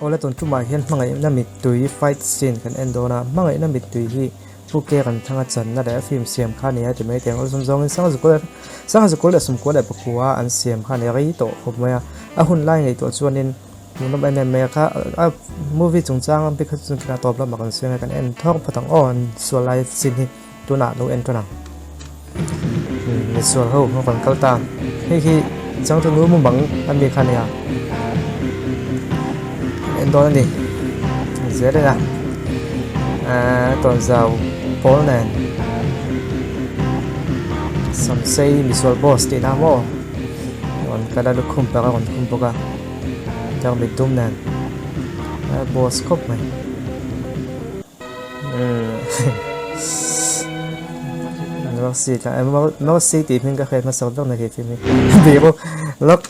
Awle tun tumah hian hmangaihna mittui fight scene kan en dawn a, hmangaihna mittui hi Pu Ke kan thlang a channa leh a film siam kha a ni a ti mai thei ang. Awlsam zawngin Sangzukul Sangzukul leh Sumkua leh Pakua an siam kha a ni rei tawh khawp mai a, a hun lai ngaihtuah chuanin hmuhnawm em em mai a kha a movie chungchang a bik kha chu a tawp lamah kan sawi ang e kan en thawk phawt ang aw an sual lai scene hi tunah lo en tan ang. Misual ho ho kan kal ta hei hi changtunu mumang a mi kha nia en dawn a ni zel ila ahh tawnzau pawl nen samsei misual boss tih na maw rawn kal a lukhum pakhat a rawn khum bawk a tarmit dum nen a boss khawp mai. Mercy tih hming ka hriat hmasak ber na khi film hi biru lawk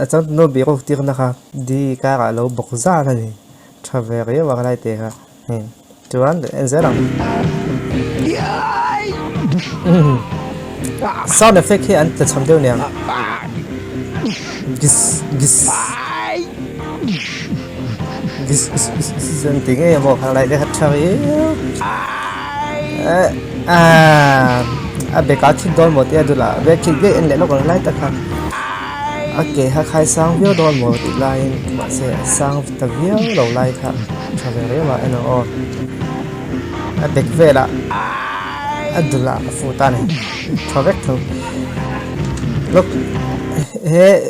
a chuan nu biru tir na kha di karah alo bawk zan a ni tha ve riau a lai te kha hei chuan en zel ang sound effect hi an tla cham deuh nia gis gis. Dân tiếng ấy một hàng lại để hạt chơi à à bé cá thịt đòn một tia được là bé thịt bé anh lại nó còn lại ta khá ok ha khai sang viêu đòn một tí lại mà sẽ sang ta viêu đầu lại khá cho về đấy mà anh ô à bé về là à được là phụ ta này cho vét thôi lúc he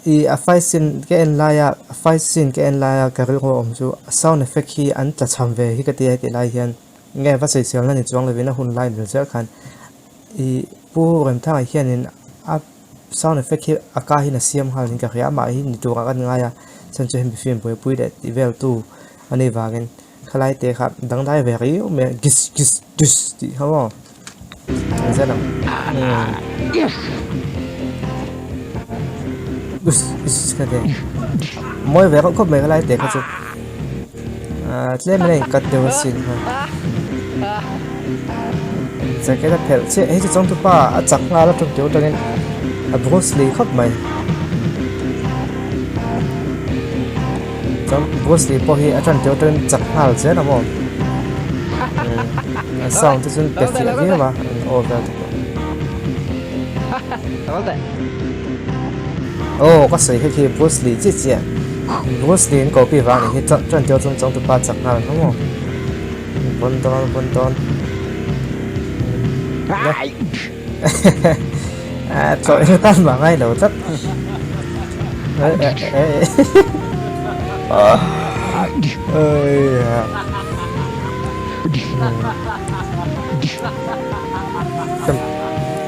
Ih a fight scene ka en lai a a fight scene ka en lai a ka rilru awm chu sound effect hi an tla cham ve hi ka ti a hetih lai hian nge va sawisel na ni chuang lovin a hun lai mil zel khan ih pu Remthanga hianin a sound effect hi a ka hian a siam nghal niin ka hria amah hi ni turah ka ni ngai a chhan chu hemi film buaipui leh tih vel tu a nih vangin khalai te kha dangdai ve riau mai a gis gis dus tih kha maw. Mawi ve reuh khawp mai helai te kha chu ahh tlem in a in cut deuh asin kha jacket a phelh chiah hei chu chawngtupa a chak nghal a tum teuh atangin a Bruce Lee khawp mai chuan Bruce Lee pawh hi a tan teuh atangin chak nghal zel a maw. A sound te chuan pe fiah viau a an aw vel te pawh. Aw ka sawi hei khi Bruce Lee chiah chiah Bruce Lee an copy vang anih hi chuan chuan teuh chuan chawngtupa chak nghal hlawm aw. Bawn dawn bawn dawn. A chawh eng tan mah ngai lo tlat.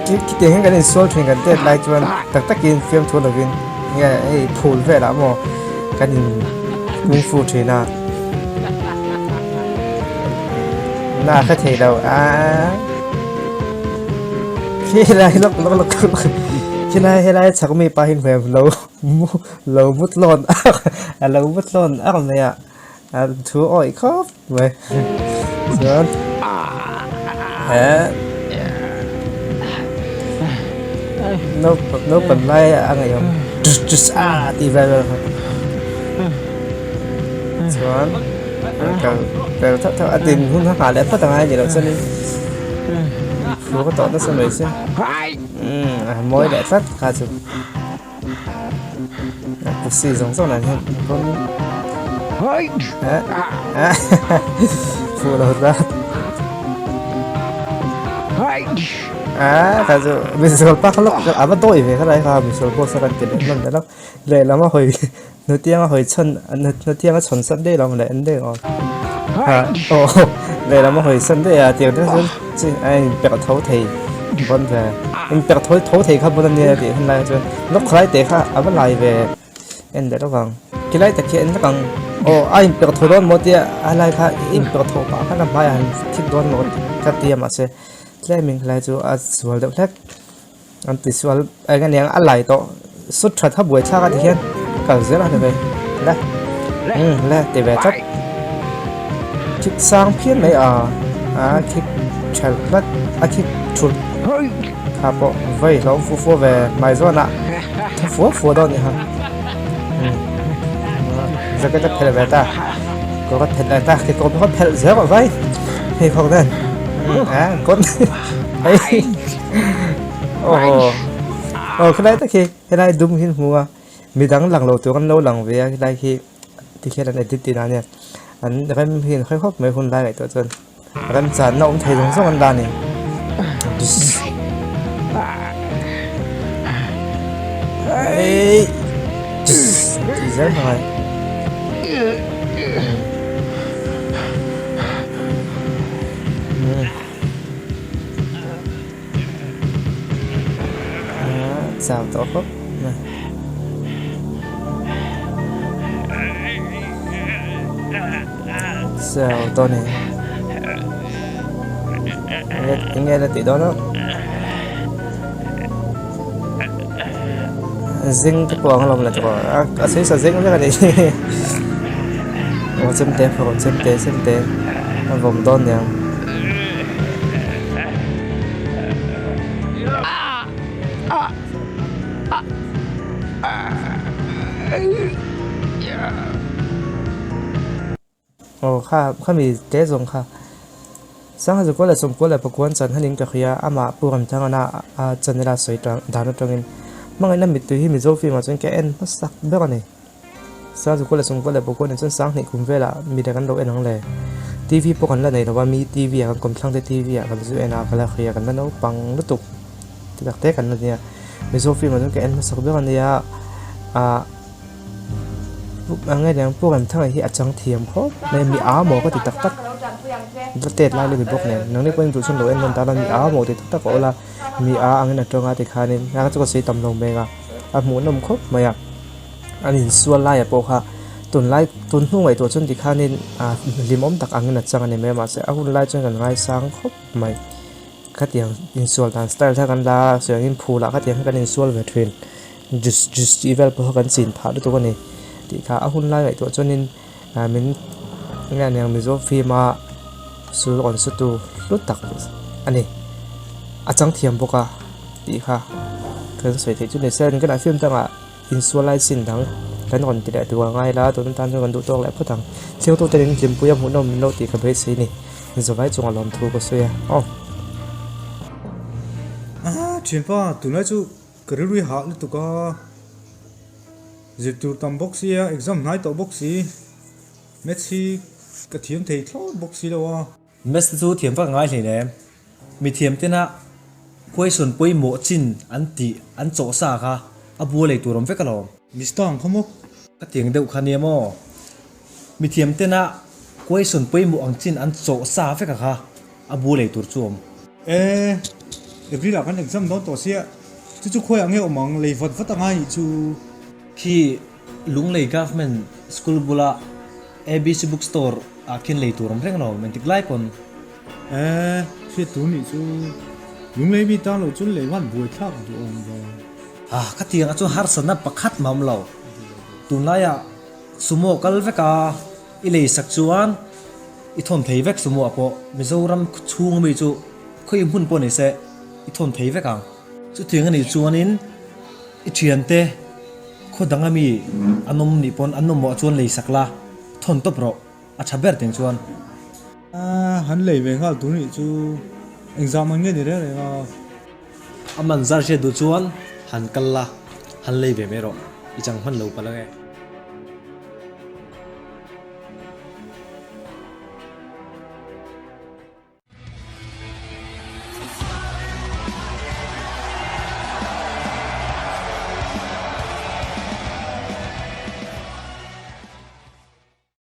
Khitiang hian kan insual thin kan tet lai chuan tak takin fiamthu lovin nge hei phul velah maw kan in kung fu thin a. Na ka thei lo a. Helai lawk lawk lawk lawk helai helai chak mi pa hin hmel lo mu lo mut lawn a lo mut lawn ar mai a a thu awih khawp mai chuan eh naupang lai a ngaihawm a tih vel vel kha chuan kal pel theuh theuh a din hun a nghah leh phawt angai a ni loh chuanin Thu ka tawh nasa mai se umm a mawi leh tlat kha chu a pussy zawng zawng dan hian rawn eh fuh lo tlat ah kha chu misual pa kha lawk a va dawi ve kha lai kha misual boss a rawn ti leh hman ta lawk lehlam a hawi Hnutianga hawi chhan hnutianga chhawn sat daih lo leh en daih aw aw lehlam a hawi san daih a tiang te chuan chi a inperh tho thei bawn ve inperh tho tho thei kha bawn a nia tih hun lai chuan lawk khalai te kha a va lai ve en leh lawk ang khilai tak khi en lawk ang aw a inperh tho dawn maw tia a lai kha inperh tho pah khan a hmaiah han thik dawn maw ka ti a mahse tlem in khalai chu a sual deuh hlek. An ti sual eng aniang a lai tawh sut that ha buai thlak a ti hian kal zel a ni ve le umm le ti ve tlat thik sang phian mai a a thik thelh tlat a thik thulh kha pawh vei hlawm fu fu ve hmai zawnah tha fua fua dawn a ni ha umm. Jacket a phelh ve ta kawr a phelh leh ta kekawr pawh a phelh zel rawh vai pheikhawk nen a kawt hei aw aw khilai tak hi helai dum hi an hmu a midang lang lo tur an lo lang ve a helai hi tikhian an edit tihna ania an rem hi an hre khawp mai hun lai ngaihtuah chuan. Remchanna awm thei zawng zawng an la a ni. Tih zel hna ngai. Chau tawh khawp mai. Chau tawh ni. Eng nge la tih dawn a? Zing te pawh ang alawm le tawh a a sawi sa zing vek a ni. Aw chemte phawrh chemte chemte a vawm dawn niang. Aw kha khami te zawng kha Sangha Zakua leh Sawmkua leh Pakuan chan hanin ka hria amah Pu Ramthangana a channel a sawi tang dan atangin hmangaihna mittui hi Mizo film ah chuan ka en hmasak ber a ni. Sangha Zakua leh Sawmkua leh Pakuan ah chuan Sanghnih kum velah mi dang an lo en ang le. TV pawh kan la nei lo a mi TV ah kan kawmthlang te TV ah kan zu en a ka la hria kan la naupang lutuk ti tak te kan la nia. Mizo film ah chuan ka en hmasak ber a nia ah. Enge niang Pu Remthanga hi a chang thiam khawp mai mi a maw ka ti tak tak la tet lai lutuk bawk nen nangni pawhin duh chuan lo en nawn ta la mi a maw ti tak tak a awl a mi a angin a tawng a tikhanin a chu ka sawi tam lo mek a a hmuhnawm khawp mai a an insual laiah pawh kha tunlai tun hnu ngaihtuah chuan tikhanin ah hlimawm tak angin a chang a ni mai a mahse a hun lai chuan kan ngaisang khawp mai khatiang insual dan style kha kan la a sawiangin phul ah khatiang kha kan insual ve thin. Juice juice tih vel pawh kha kan chin phah lutuk a ni tih kha a hun lai ngaihtuah chuanin ah min enge aniang Mizo film a sul rawn su tu hlu tak a ni a chang thiam bawk a tih kha kan sawi theih chu ni se kan film dangah insual lai sin dang kan rawn ti leh tur a ngai la tun atan chuan kan duh tawk leh phawt ang thiltu ten in hlimpui a hmuhnawm min lo tih ka beisei a ni zavai chungah lawmthu ka sawi a aw. Ah thianpa tunlai chu Ka rilru hah lutuk a, zir tur tam bawk sia, exam hnai tawh bawk si, maths hi ka thiam thei thlawt bawk si lo a. Maths te chu thiam vak a ngai hlei nem. Mi thiam tena question pawimawh chin an tih an chawh sa kha a bua lei tur awm vek alawm. Mista ang khaw maw? Ka tiang deuh kha nia maw? Mi thiam tena question pawimawh ang chin an chawh sa vek a kha A bu lei tur chu awm. E, April ah kan exam dawn tawh sia, chu chu khawiah nge awm ang, lei vat vat anga nih chu. Khi Lunglei Government School bula ABC Book Store ah khian lei tur awm reng lo, engtik lai pawn. E, hriat tur nih chu, Lunglei mi tan loh chuan lei van buai thlak duh awm ve. Ah, ka tiang ah chuan harsatna pakhat mah awm lo. Tunlaiah sumo kal vek a, i lei sak chuan I thawn thei vek sumo ah pawh Mizoram chhung ami chu khawi hmun pawh ni se i thawn thei vek ang. Chutiang anih chuanin i thiante khaw dang ami an awm nih pawn an awmawh chuan lei sak la thawn tawp rawh a tha ber tiang chuan. Han lei ve nghal tur nih chu engzah man nge ni reng reng a. A man zar hriat duh chuan han kal la han lei ve mai rawh i chang hman lo palh ange.